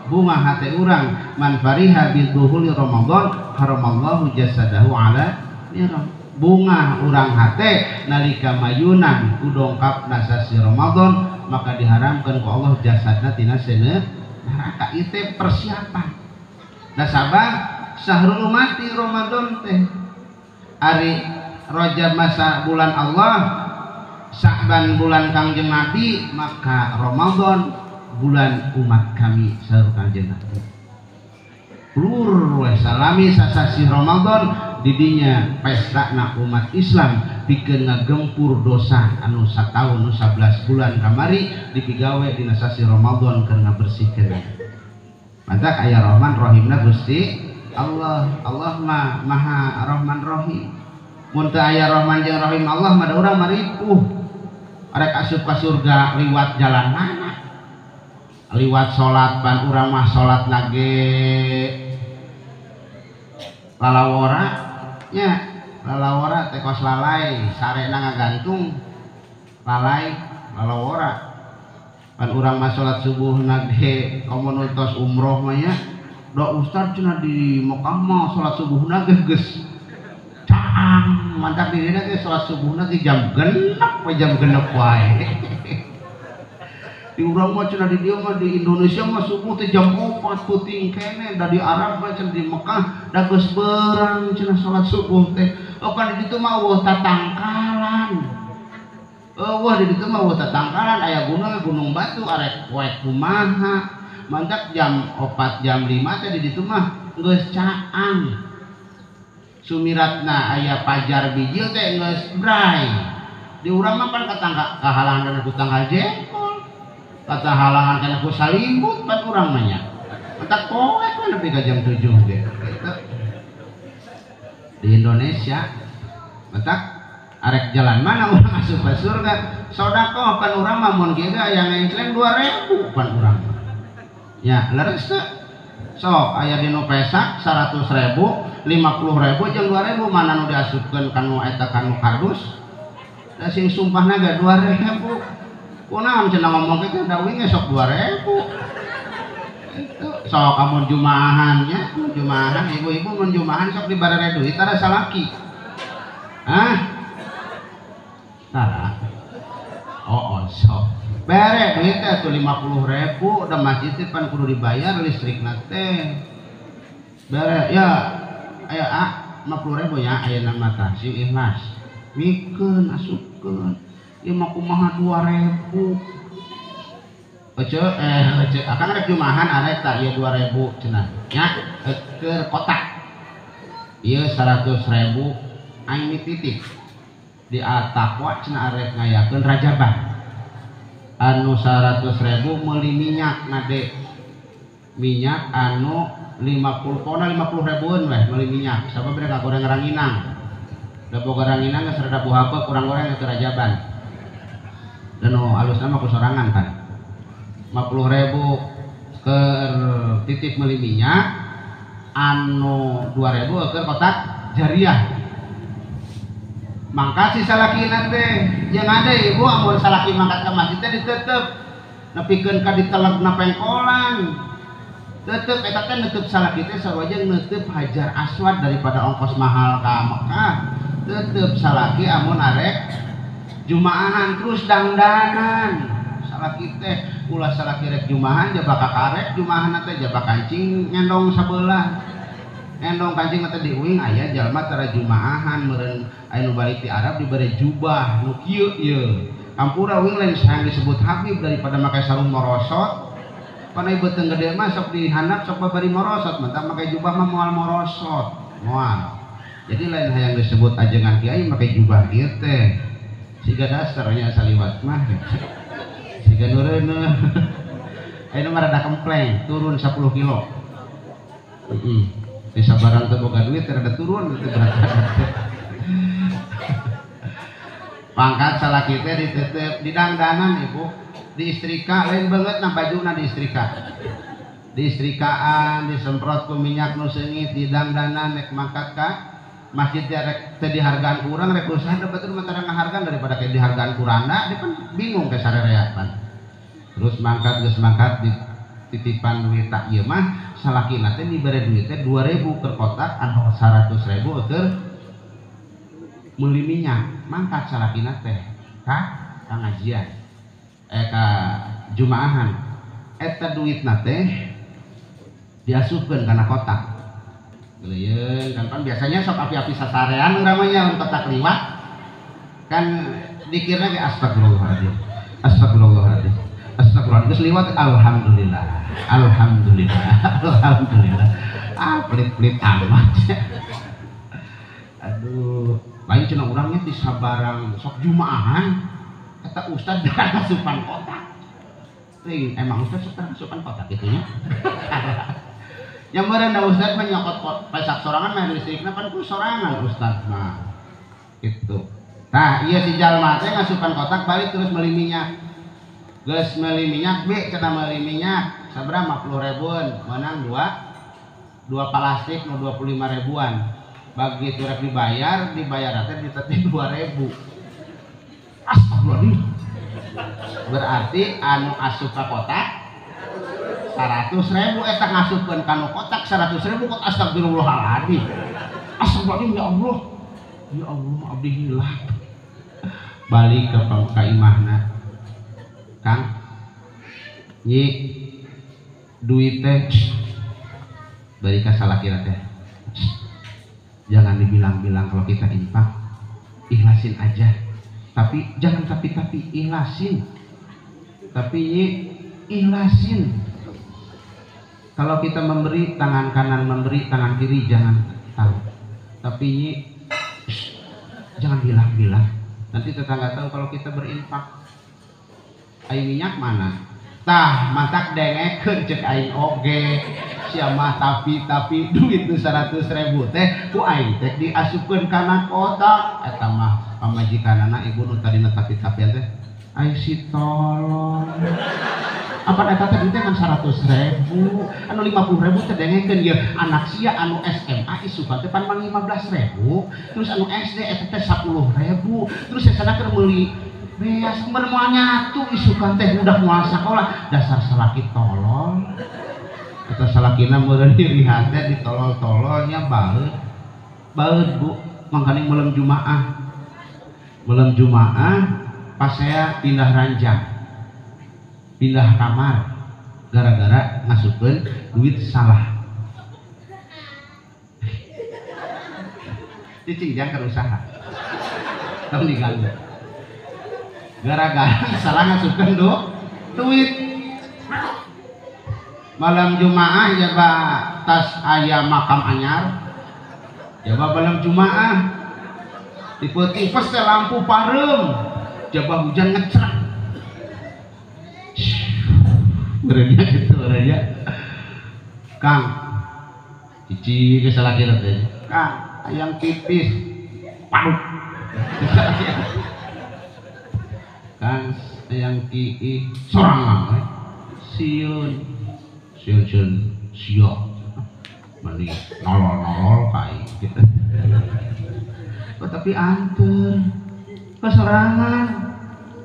bunga hati urang man fariha bil duhuli Ramadan haramallahu jasadahu ala niram. Bunga urang hate nalika mayunan kudongkap nasasi Ramadan maka diharamkan ku Allah jasadna tina seuneu neraka. Ieu teh persiapan da sabab sahrul umati Ramadan teh ari Rajab masa bulan Allah, Sya'ban bulan Kangjeng Nabi, maka Ramadan bulan umat kami saur Kangjeng Nabi. Lur we salami sasasi Ramadan didinya pestana umat Islam pikeun ngagempur dosa anu sataun nu 11 bulan kamari dipigawe dina sasi Ramadan keur ngabersihkeun. Mantak aya Rahman Rahimna Gusti Allah. Allah mah Maha Rahman Rahim. Mun teu aya Rahman jeung Rahim Allah mah da urang maripuh. Arek asup ka surga liwat jalan mana? Liwat salat pan urang mah salat nage lalawora nya, lalawora teh kos lalai, sarena ngagantung lalai lalawora. Pan urang mah salat subuh nage komo nu tos umroh mah nya, da ustad cenah di Mekah mah salat subuh nage geus caang, mantap dirina ge salat subuhna ge jam 6 we jam 6 wae. Di urang mah cenah di dieu mah di Indonesia mah subuh teh jam 4 peuting keneh, da di Arab mah cenah di Mekah da geus beurang cenah salat subuh teh. Oh kan di ditu mah eueuh tatangkalan. Eueuh di ditu mah eueuh tatangkalan aya gunung Gunung Batu arek poek kumaha. Mantak jam 4 jam 5 teh di ditu mah geus caang. Sumiratna aya pajar bijil teh geus bray. Di urang mah pan kahalangan kana ku tanggal jengkol. Katahalangan kana ku salimbut pan urang mah nya. Entak poek we nepi ka jam 7 ge. Gitu. Di Indonesia entak arek jalan mana urang asup ka surga. Sedekah pan urang mah mun kieu ge aya ngencleng 2000 pan urang mah. Ya, leres teu? Sok aya dinu pesak 100.000, 50.000 jeung 2.000 mana nu diasupkeun kanu eta kanu kardus? Da sing sumpahna ge 2.000. Kunaon cenah ngomong kitu da uing ge sok 2.000. Itu sok amun jumaahan nya, jumaahan ibu-ibu mun jumaahan sok dibarere duit tara salaki. Hah? Tara. Oh, sok. Bere duit teh tuh 50.000 da masjid teh pan kudu dibayar listrikna teh. Bere ya aya ah 50.000 nya ayeuna mah tah sing ikhlas. Mikeun asupkeun. Ieu mah kumaha 2.000. Ece ece akang rek jumaahan arek tah ieu 2.000 cenah. Nya keur kotak. Ieu 100.000 aing titip. Di At-Taqwa cenah arek ngayakeun rajaban. Anu 100.000 meuli minyak ngade minyak anu 50 pona 50 ribuan weh meuli minyak sabab mereka goreng ranginang da boga ranginang geus rada buhape kurang goreng ke rajaban dan nu alusna mah ku sorangan kan 50.000 keur titip meuli minyak anu 2.000 keur kotak jariah. Mangkat si salakina teh jeung ade ibu amun salaki mangkat ka masjid teh ditetep nepikeun ka ditelegna pengkolan tetep eta teh neuteub salaki teh sarua jeung neuteub Hajar Aswad daripada ongkos mahal ka Mekah. Tetep salaki amun arek jumaahan terus dangdanan salaki teh ulah salaki rek jumaahan jaba ka karek jumaahan teh jaba kancing ngendong sabelah endong kancing teh diuing aya jalma tara jumaahan meureun aya nu balik ti Arab dibere jubah nu kieu ieu kampura uing lain sayang disebut Habib daripada make sarung morosot pan ieu beuteung gede mah sok dihandap sok babari morosot mantap make jubah mah moal morosot moal jadi lain hayang disebut ajengan kiai make jubah ieu teh siga dasarnya saliwat mah siga nureuneuh aya nu mah rada kempleng turun 10 kilo. Desa barang teu boga duit rada turun teu berat. Pangkat salaki teh ditetep didangdanan ibu, diistrika lain banget na bajuna diistrika. Diistrikaan, disemprot ku minyak nu seungit, didangdanan rek mangkat ka masjid teh rek teu dihargaan ku urang rek usaha da batur mah tara ngahargaan daripada ke dihargaan ku randa dia pan bingung ke sarerea pan. Terus mangkat geus mangkat di titipan duit tak ieu mah salakina teh dibere duit teh 2.000 per kotak anu 100.000 keur meuli minyak mangkat salakina teh ka pangajian ka jumaahan eta duitna teh diasupkeun kana kotak geuleun kan pan biasanya sok api-api sasarean uramanya mun kotak liwat kan dikirna ge astagfirullahaladzim astagfirullahaladzim astagfirullah geus liwat alhamdulillah alhamdulillah alhamdulillah ah pelit-pelit amat. Aduh lain cenah urangnya di sabarang sok jumaahan kata ustad darah asupan kotak teuing emang ustad sok asupan kotak kitu nya nya meureun da ustad mah nyokot pesak sorangan mah listrikna pan ku sorangan ustad mah kitu. Tah ieu si jalma teh ngasupan kotak balik terus meuli minyak geus meuli minyak bi cenah meuli minyak sabaraha 50 ribuan menang dua plastik nu 25 ribuan bagi rek dibayar teh ditetep 2.000. Astagfirullahaladzim berarti anu asup ka kotak 100.000 eta ngasupkeun ka nu kotak 100.000 kok astagfirullahaladzim astagfirullahaladzim ya Allah ya Allah abdi hilap balik ke imahna Kang nyi duit teh bari ka salakina teh jangan dibilang-bilang kalau kita infak ikhlasin aja tapi jangan tapi-tapi ikhlasin tapi nyi ikhlasin kalau kita memberi tangan kanan memberi tangan kiri jangan tahu tapi nyi jangan bilang-bilang. Nanti tetangga tahu kalau kita berinfak. Ai minyak mana? Tah mantak dengekeun cek aing oge. Sia mah tapi duit nu 100.000 teh ku aing teh diasupkeun kana kotak. Eta mah pamajikanana ibu nu tadina tapi-tapian teh. Ai si tolong. Apa eta teh duitnya ngan 100.000, anu 50.000 teh dengekeun ieu anak sia anu SMA isukan teh pan 15.000, terus anu SD eta teh 10.000, terus sesana keur meuli beas mun moal nyatu isukan teh budak moal sakola, dasar salaki tolol. Eta salakina meureun diri hate ditolol-tololnya baeud. Baeud Bu, mangkaning malam Jumaah. Malam Jumaah pas saya pindah ranjang. Pindah kamar gara-gara ngasupkeun duit salah. Cicing jangan keur usaha. Tong diganggu. Gara-gara salah ngasupkeun duit. Malam Jumaah jaba tas aya makam anyar. Jaba malam Jumaah dipeuting pes lampu pareum. Jaba hujan ngecrek. Berenya gitu berenya. Kang, cici kesalaki teh. Kang, ayang pipis. Paduk. Kang, ayang kii sorangan. Sieun. Sieun siok. Meni nolol-nolol kai gitu. Oh, tapi anter. Kesorangan.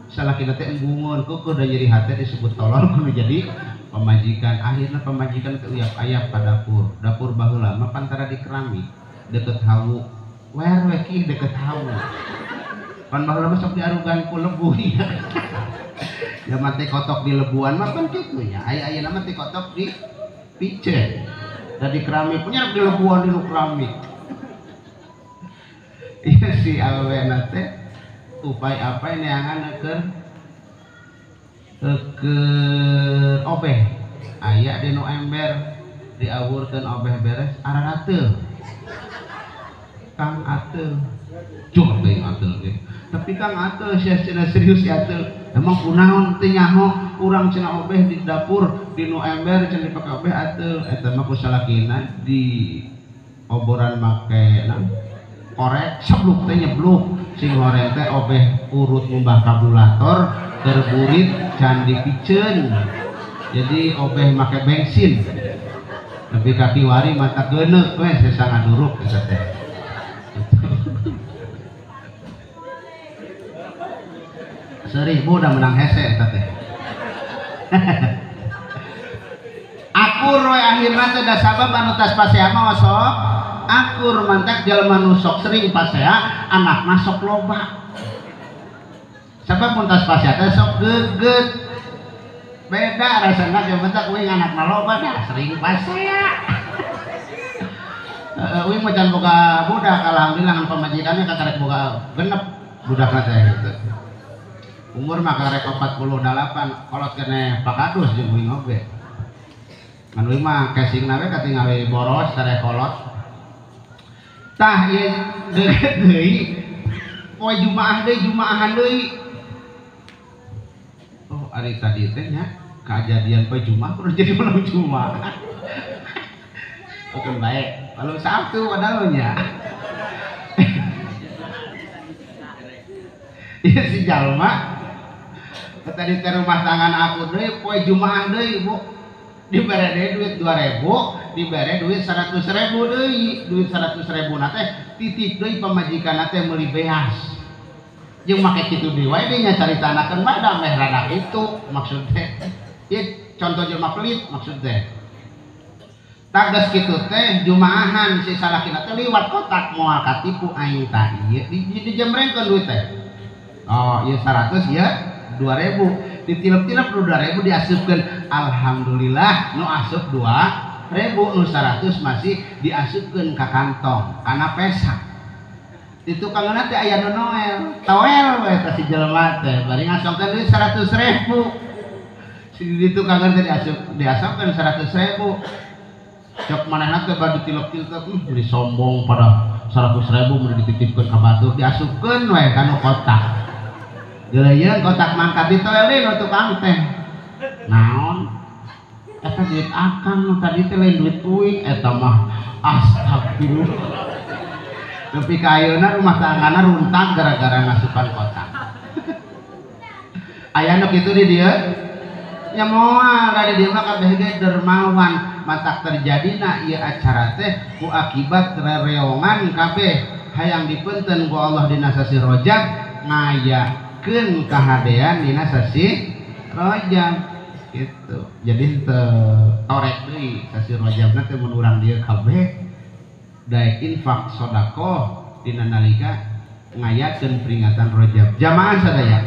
Salaki teh embungeun keukeun da nyeri hate disebut tolol kudu jadi pamajikan. Akhirna pamajikan teh uyap-ayap ka dapur. Dapur baheula mah pantara di keramik deket hawu. Wer we ki deket hawu. Pan baheula mah sok diarugan ku lebu nya. Zaman teh kotok di lebuan mah pan kitu nya. Aya ayeuna mah teh kotok di piceun. Da di keramik punya di lebuan di nu keramik. Ieu si awewena teh upay apa neangan keur obeh aya di nu ember diawurkeun obeh beres ararateul Kang ateul cuma teuing ateul ge tapi Kang ateul sia cenah serius si ateul emang kunaon teu nyaho urang cenah obeh di dapur di nu ember cenah dipake obeh ateul eta mah ku salakina di oboran make naon korek sebluk teh nyebluk sing horeng teh obeh urut ngumbah karburator terburit can dipiceun jadi obeh make bensin tapi kaki wari mata geuneuk we sesa ngaduruk eta teh. Seribu udah menang hese eta teh. Akur we akhirna teh da sabab anu tas pasea mah sok akur mantak jelema nu sok sering pasea anakna sok loba. Sabab mun tas pasea teh sok geget. Beda rasana ge bentak uing anakna loba dah sering pasea. Heeh uing mah can boga budak alhamdulillah ngan pamajikanna kakarek boga genep budakna teh gitu. Umur mah karek 48 kolot keneh pakadus jeung uing oge. Ngan uing mah casingna we katingali boros sareh kolot. Tah ieu deukeut deui poe Jumaah deui Jumaahan deui. Oh ari tadi teh nya kajadian poe Jumaah kudu jadi malam Jumaah. Oke baik, malam Sabtu padahal nya. Ieu si jalma tadi teh rumah tangan aku deui poe Jumaah deui Bu. Dibere deui duit 2000, dibere duit 100.000 deui, duit 100.000 na teh titip deui pamajikanna teh meuli beas. Jeung make kitu deui wae deui nya caritanakeun mah da meh rada kitu maksud teh. Ieu contoh jelema pelit maksud teh. Tagas kitu teh Jumaahan si salakina teh liwat kotak moal katipu aing tah ieu dijembrengkeun duit teh. Oh, ieu 100 ieu 2000. Ditilep-tilep nu 2000 diasupkeun. Alhamdulillah nu asup 2000 nu 100 masih diasupkeun ka kantong kana pesa. Di tukangna teh aya nu noel, toel we teh si jelema teh bari ngasongkeun duit 100.000. Si di tukangan teh diasupkeun 100.000. Cok manehna teh bari ditilep-tilep jadi sombong pada 100.000 mun dititipkeun ka batur diasupkeun we kana kotak. Geuleung kotak mangkat ditoel deui nu tukang teh. Naon? Eta duit akang nu tadi teh lain duit uing eta mah. Astagfirullah. Nepi ka ayeuna rumah tanggana runtag gara-gara ngasupan kotak. Aya nu kitu di dieu? Nya moal da di dieu mah kabeh ge dermawan. Matak terjadina ieu acara teh ku akibat rereongan kabeh hayang dipeunteun ku Allah dina sasi Rajab ngayakeun kahadean dina sasi Rajab gitu. Jadi teu torek deui sasi Rajabna teh mun urang dieu kabeh daek infak sedekah dina nalika ngayakeun peringatan Rajab. Jamaah sadaya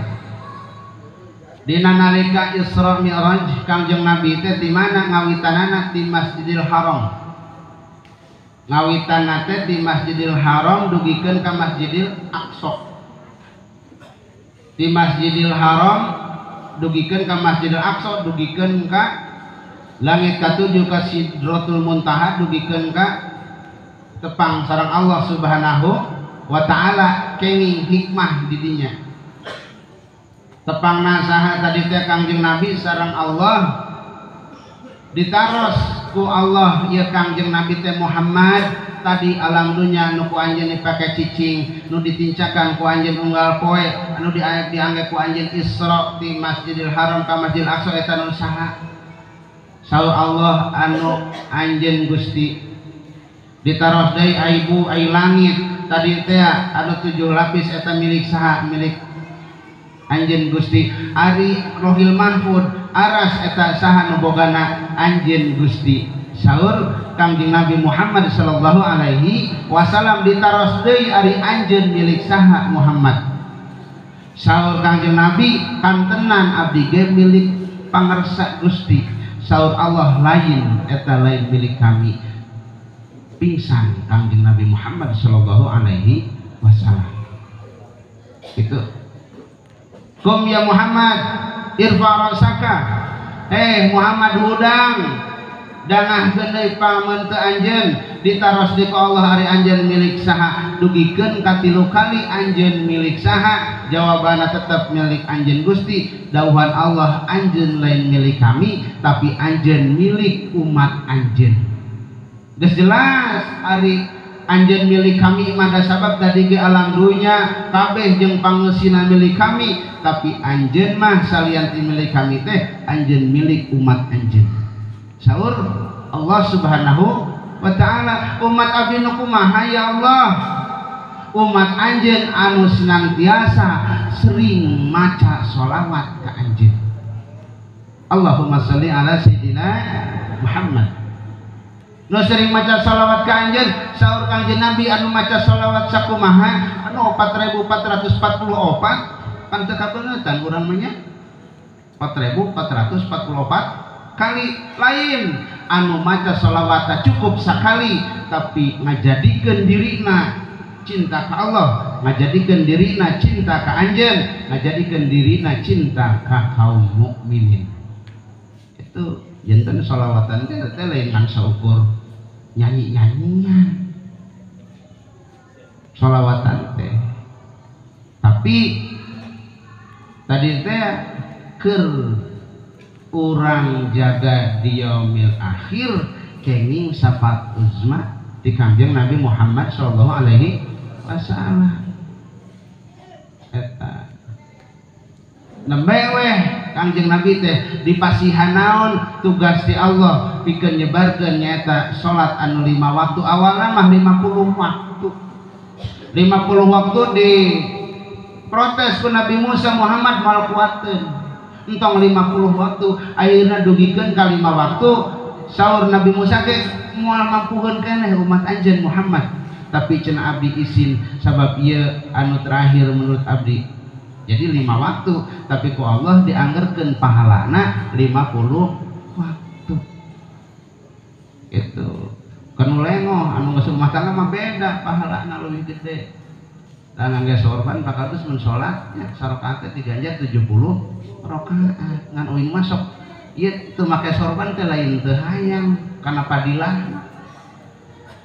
dina nalika Isra Mi'raj Kangjeng Nabi teh di mana ngawitanana di Masjidil Haram. Ngawitanna teh di Masjidil Haram dugikeun ka Masjidil Aqsa. Di Masjidil Haram dugikeun ka Masjidil Aqsa dugikeun ka langit katujuh ka Sidratul Muntaha dugikeun ka tepang sareng Allah Subhanahu wa taala kenging hikmah di dinya. Tepang saha tadi teh Kangjeng Nabi sareng Allah ditaros ku Allah ieu Kangjeng Nabi teh Muhammad tadi alam dunya nu ku anjeun dipake cicing nu ditincakan ku anjeun unggal poe anu diangge ku anjeun Isra di Masjidil Haram ka Masjidil Aqsa eta nu saha? Saur Allah anu anjeun Gusti. Ditaros deui ai bu ai langit tadi teh anu 7 lapis eta milik saha? Milik anjeun Gusti. Ari Rohil Mahfud aras eta saha nu bogana? Anjeun Gusti. Saur Kangjeng Nabi Muhammad sallallahu alaihi wasallam ditaros deui ari anjeun milik saha Muhammad? Saur Kangjeng Nabi kantenan abdi ge milik pangersa Gusti. Saur Allah lain eta lain milik kami. Pingsan Kangjeng Nabi Muhammad sallallahu alaihi wasallam. Itu Kum ya Muhammad irfa rasaka. Muhammad hudang dangahkeun deui pameunte anjeun ditaros deui ku Allah ari anjeun milik saha? Dugikeun ka 3 kali anjeun milik saha? Jawabanna tetep milik anjeun Gusti. Dawuhan Allah anjeun lain milik kami tapi anjeun milik umat anjeun. Geus jelas ari anjeun milik kami mah da sabab tadi ge alam dunya kabeh jeung pangeusina milik kami, tapi anjeun mah salian ti milik kami teh anjeun milik umat anjeun. Saur Allah Subhanahu wa taala umat abdi nu kumaha ya Allah? Umat anjeun anu senantiasa sering maca sholawat ka anjeun. Allahumma sholli ala sayyidina Muhammad. Nu sering maca sholawat ka anjeun, saur Kangjeng Nabi anu maca sholawat sakumaha? Anu 4444 pan teu kabeuneutan urang mah nya. 4444 kali lain anu maca sholawat cukup sakali tapi ngajadikeun dirina cinta ka Allah, ngajadikeun dirina cinta ka anjeun, ngajadikeun dirina cinta ka kaum mukminin. Itu janten sholawatan teh lain ngan saukur nyanyi-nyanyian sholawatan teh, tapi tadi teh keur urang jaga di yaumil akhir kenging syafaat uzma di Kangjeng Nabi Muhammad sallallahu alaihi wasallam. Eta nembe weh Kangjeng Nabi teh dipasihan naon tugas ti Allah pikeun nyebarkeun nyaeta salat anu 5 waktu. Awalna mah 50 waktu. 50 waktu di protes ku Nabi Musa Muhammad moal kuateun. Entong 50 waktu ayeuna dugikeun ka 5 waktu. Saur Nabi Musa ge moal mampuheun keneh umat anjeun Muhammad, tapi cenah abdi isin sabab ieu anu terakhir menurut abdi. Jadi 5 waktu tapi ku Allah dianggerkeun pahalana 50 waktu. Itu kanu lengoh anu geus rumah tangga mah beda pahalana leuwih gede. Dan ngangge sorban bakal terus mun salat nya sarakaat teh diganjar 70 rakaat. Ngan uing mah sok ieu teu make sorban teh lain teu hayang kana padilah.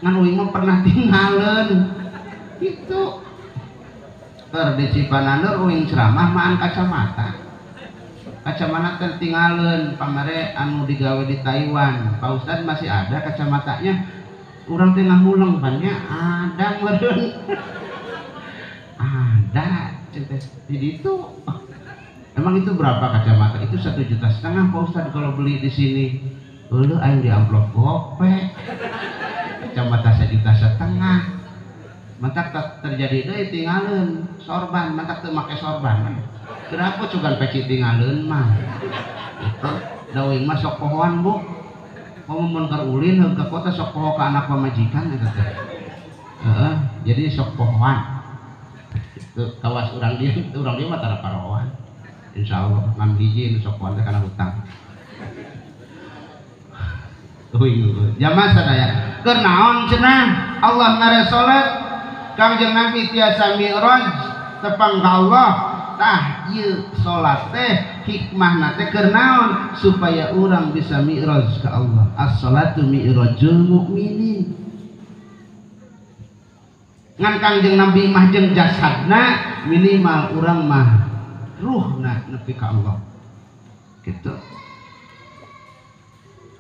Ngan uing mah pernah tinggalin. Itu Ter di Cipanandur uing ceramah maan kacamata. Kacamata tertinggalin pamere anu digawe di Taiwan. Pak Ustad masih ada kacamatanya. Urang teh ngahuleng bannya ada meureun. Ada di ditu. Emang itu berapa kacamata? Itu 1,5 juta Pak Ustad kalau beli di sini. Eueuh aing di amplop gope. Kacamata 1,5 juta. Mantak terjadi deui tinggalin sorban, mantak teu make sorban. Kenapa cugan peci tinggalin mah? Itu da uing mah sok pohoan, Bu. Komo mun keur ulin heug ka kota sok poho ka anak pamajikan eta teh. Heeh, jadi sok pohoan. Itu kawas urang dieu mah tara parohoan. Insyaallah ngan hiji nu sok pohoan teh kana hutang. Uing jamaah sadaya. Keur naon cenah Allah mere salat Kangjeng Nabi tiasa mi'raj tepang ka Allah. Tah ieu salat teh hikmahna teh keur naon supaya urang bisa mi'raj ka Allah. As-salatu mi'rajul mukminin. Ngan Kangjeng Nabi mah jeung jasadna minimal urang mah ruhna nepi ka Allah. Gitu.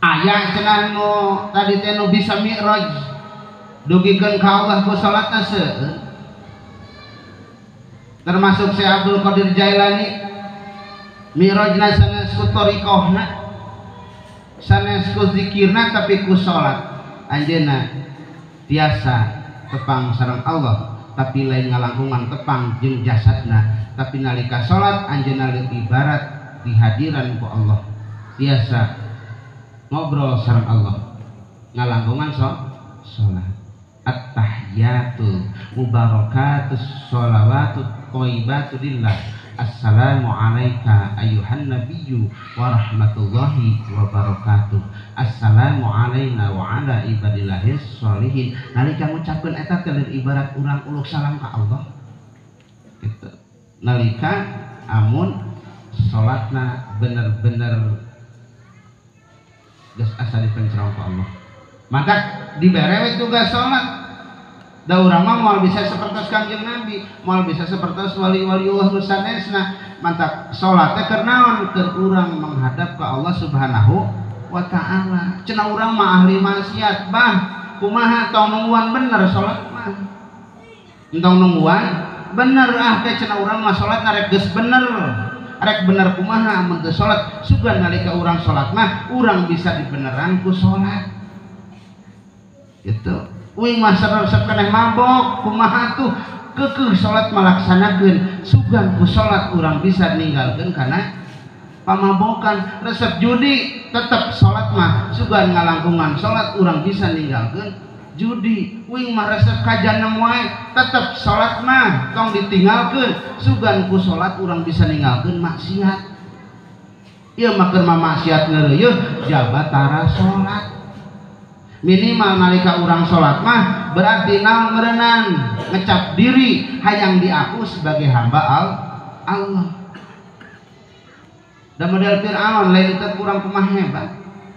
Aya cenah nu tadi teh nu bisa mi'raj dugikeun ka Allah ku salatna seueur. Termasuk Syekh Abdul Qadir Jailani mi'rajna sanes ku thariqahna sanes ku zikirna tapi ku salat anjeunna tiasa tepang sareng Allah tapi lain ngalangkungan tepang jeung jasadna tapi nalika salat anjeunna ibarat dihadiran ku Allah tiasa ngobrol sareng Allah ngalangkungan salat. At-tahiyatul mubarakatus sholawatut thayyibatu lillah. Assalamu alayka ayuhan nabiyyu wa rahmatullahi wa barakatuh. Assalamu alayna wa ala ibadillahis sholihin. Nalika ngucapkeun eta teh ibarat urang uluk salam ka Allah. Gitu. Nalika amun salatna bener-bener geus asa dipencerong ku Allah. Maka dibere we tugas salat. Da urang mah moal bisa sapertos Kangjeng Nabi, moal bisa sapertos wali-wali Allah nu sanesna. Mantak salat teh keur naon? Keur urang menghadap ka Allah Subhanahu wa taala. Cenah urang mah ahli maksiat, bah kumaha tong nungguan bener salat mah. Entong nungguan bener ah teh cenah urang mah salat rek geus bener. Rek bener kumaha amun teu salat? Sugan nalika urang salat mah urang bisa dibeneran ku salat. Gitu. Uing mah resep keneh mabok kumaha tuh keukeuh salat malaksanakeun sugan ku salat urang bisa ninggalkeun kana pamabokan. Resep judi tetep salat mah sugan ngalangkungan salat urang bisa ninggalkeun judi. Uing mah resep ka jahanam wae tetep salat mah tong ditinggalkeun sugan ku salat urang bisa ninggalkeun maksiat. Ieu mah keur maksiat ngeureuyeuh jaba tara salat. Minimal nalika urang salat mah berarti naon meureunan ngecap diri hayang diaku sebagai hamba Allah. Da model Fir'aun lain teu kurang kumaha hebat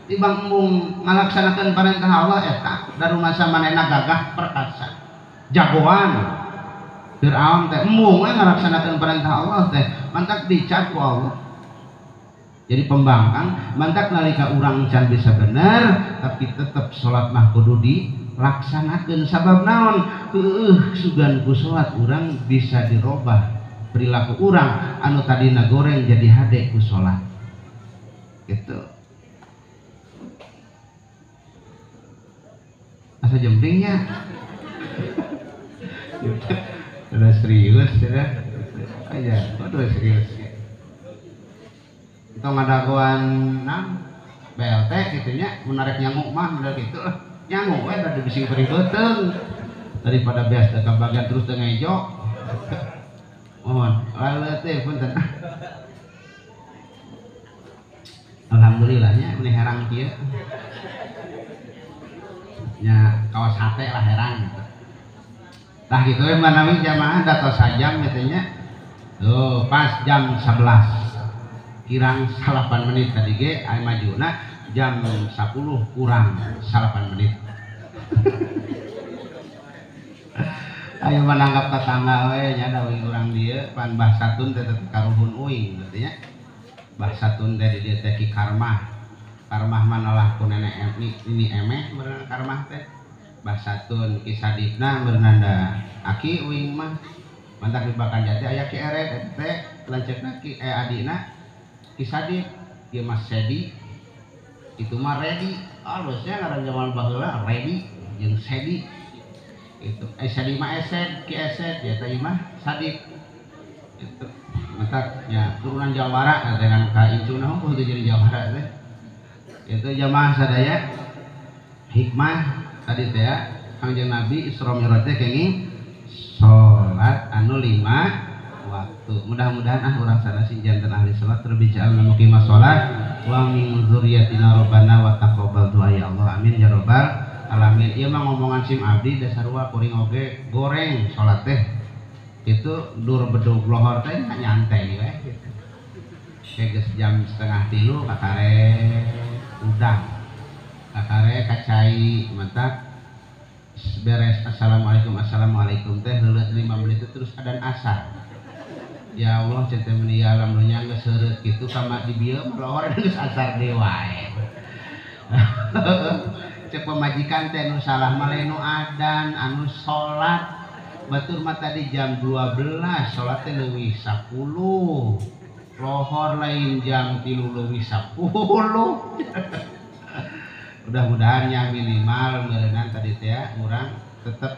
tibang embung ngalaksanakeun perintah Allah eta da rumasa manehna gagah perkasa jagoan. Fir'aun teh embung we ngalaksanakeun perintah Allah teh mantak dicap ku Allah jadi pembangkang. Mantak nalika urang can bisa bener tapi tetep salat mah kudu dilaksanakeun. Sabab naon? Heueuh sugan ku salat urang bisa dirobah perilaku urang anu tadina goreng jadi hade ku salat. Gitu. Asa jempingnya. Udah serius ya. Aja, udah serius. Itu ngadaguan nang BLT gitunya menarik nyamuk mah udah gitu lah nyamuk we da bising perih beuteung daripada beas da kabagian terus da ngejo. Mohon lalu teh punten. Alhamdulillahnya meni herang kieu nya kawas hate lah herang gitu. Tah kitu we manawi jamaah da tos sajam kitu nya. Tuh pas jam 11 kirang 8 menit tadi ge aya majuna jam 10 kurang 8 menit. Ayo menanggap tetangga we nya da uing urang dieu pan Bah Satun teh teu karuhun uing berarti nya. Bah Satun teh di dieu teh Ki Karmah. Karmah mah nolah ku nenek ini emeh beurang Karmah teh. Bah Satun Ki Sadipna berenanda aki uing mah. Mantak di Bakan Jati aya Ki Eret eta teh lanceukna Ki adina Ki Sadip ieu mah Sedi. Itu mah Redi. Alusnya ngaran zaman baheula Redi jeung Sedi. Itu Sedi mah Esed, Ki Esed ya teh mah Sadip. Itu mantak nya turunan Jawara dengan ka incuna hungkul teh jadi Jawara teh. Itu jamaah sadaya hikmah tadi teh Kangjeng Nabi Isra Mi'raj teh kenging salat anu 5 waktu. Mudah-mudahan ah urang sadaya sing janten ahli salat terlebih ja'alna muqimah salat wa min dzurriyyatina rabbana wa taqabbal du'a ya Allah amin ya rabbal alamin. Ieu mah ngomongan sim abdi dasar sarua kuring oge goreng salat teh. Itu dur bedug lohor teh nyantai we gitu. Geus jam 2:30 kakare udang. Kakare kacai mantak beres assalamualaikum assalamualaikum teh heuleut 5 menit terus adan asar. Ya Allah centeh meuni ya alam dunya geus heureut kitu kama di bieu mah lohor geus asar deui wae. Cek pemajikan teh nu salah mah lain nu adan anu salat. Batur mah tadi jam 12 salat teh leuwih 10. Lohor lain jam 3 leuwih 10. Mudah-mudahan yang minimal meureunan tadi teh urang tetep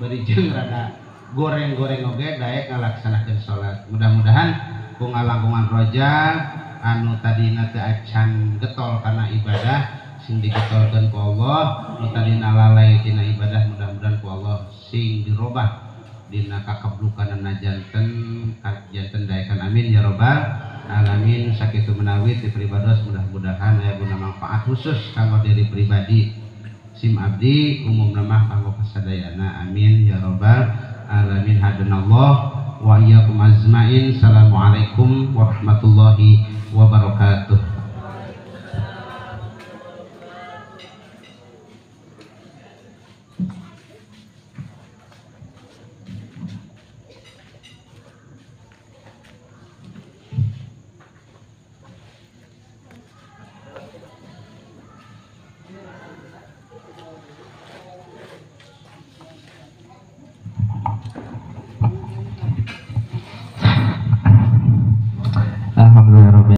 beri jeung rada goreng-goreng oge daek ngalaksanakeun salat. Mudah-mudahan ku ngalangkungan Rajab anu tadina teh acan getol kana ibadah sing digetolkeun ku Allah, nu tadina lalai tina ibadah mudah-mudahan ku Allah sing dirobah dina kakeblukanana janten janten daekan amin ya rabbal alamin. Sakitu menawi ti pribados mudah-mudahan aya guna manfaat khusus kanggo diri pribadi sim abdi umumna mah kanggo kasadayana amin ya rabbal alamin. Hadanallah wa iyyakum azmain. Assalamualaikum warahmatullahi wabarakatuh.